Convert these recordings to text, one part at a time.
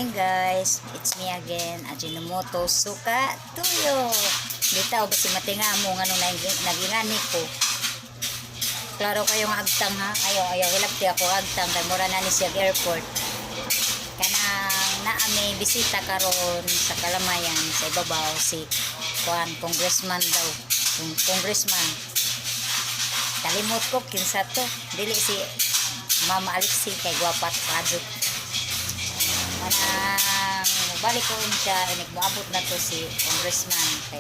Morning, guys. It's me again, Ajinomoto Suka Tuyo. Bitaw ba si matinga mo ngano nagingani ko. Klaro kayong agtang ha. Ayaw, ayaw hilabti ako agtang kay mura na ni siya airport. Kanang naa may bisita karon sa Kalamayan sa ibabaw, si kuan, congressman daw. Yung congressman. Kalimot ko kinsa to. Dili si Mama Alexi kay gwapat kadto. Manang balik ko siya, inig moabot na to si congressman kay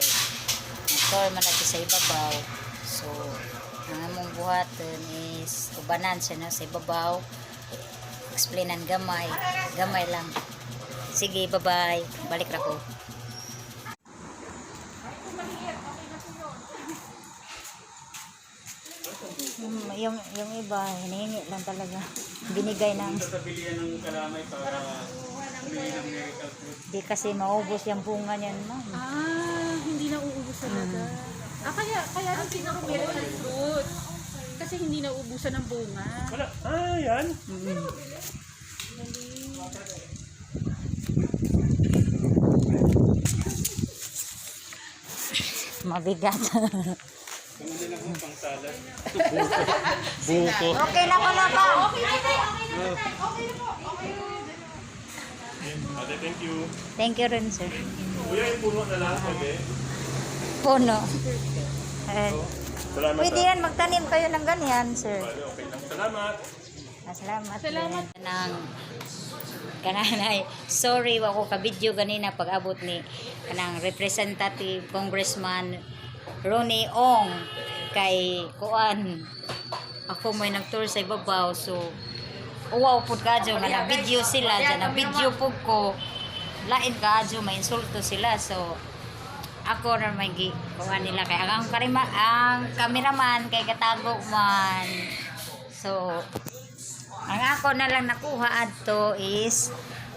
motor man na to sa ibabaw. So, ang among buhaton is ubanan siya na sa ibabaw. Explainan gamay, gamay lang. Sige, bye-bye. Balik ra ko. Kung maliit, okay na po yun. Yung iba, hinihingi lang talaga. Binigay ng Sasabilihan ng kalamay para humingi ng miracle fruit. Di kasi maubos yung bunga niyan, ma'am. Ah, hindi na uubos talaga. Ah, kaya rin siguro miracle fruit. Kasi hindi na uubusan ng bunga. Wala. Ah, yan. Mabigat. Kung ano lang ho, pang salad. Buko. Buko. Okay na ko na ba? Okay na po, okay na po. Okay na po. Okay na. Ate, thank you. Thank you rin, sir. Kuya, yung puno na lang, pwede. Puno. Eh, Salamat. pwede yan, magtanim kayo ng ganyan, sir. Bale, okay lang. Salamat. Ah, salamat. Salamat. Din. Nang kananay, sorry wa ko ka video ganina pag abot ni kanang representative Congressman Ronnie Ong kay kuan, ako may nagtour sa ibabaw, so uwaw pud kadyo nga na video sila dyan, na video pud ko, lain kadyo, may insulto sila. So ako na may gi kuan nila kay ang karima, ang cameraman kay katago man. So ang ako na lang nakuha adto is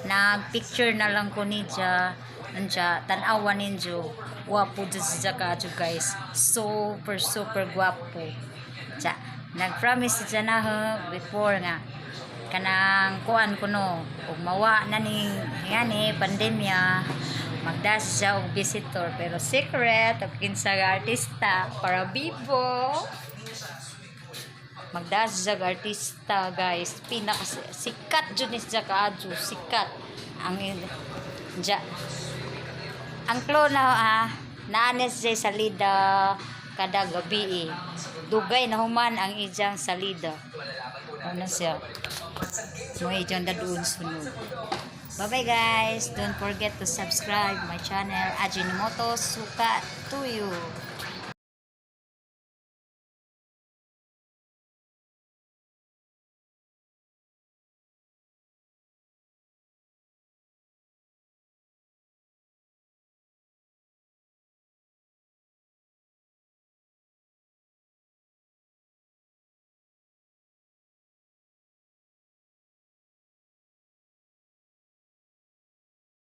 nag-picture na lang ko niya. Nanja, tan-awa ninyo. Gwapo jud siya kaadyo, guys. Super, super gwapo. Siya, nag-promise siya na ho, before nga kanang kuan kuno ug mawa na ning ngani pandemya, magdas siya og visitor, pero secret og kinsa nga artista para bibo. Magdas siya og artista, guys, pinaka sikat jud ni siya kaadyo, sikat ang ja ang klo na ah naanes siya salida kada gabi eh. Dugay na human ang ijang salida, ano siya mo ijang daduon sunod. Bye bye, guys. Don't forget to subscribe my channel, Ajinomoto Suka Tuyo.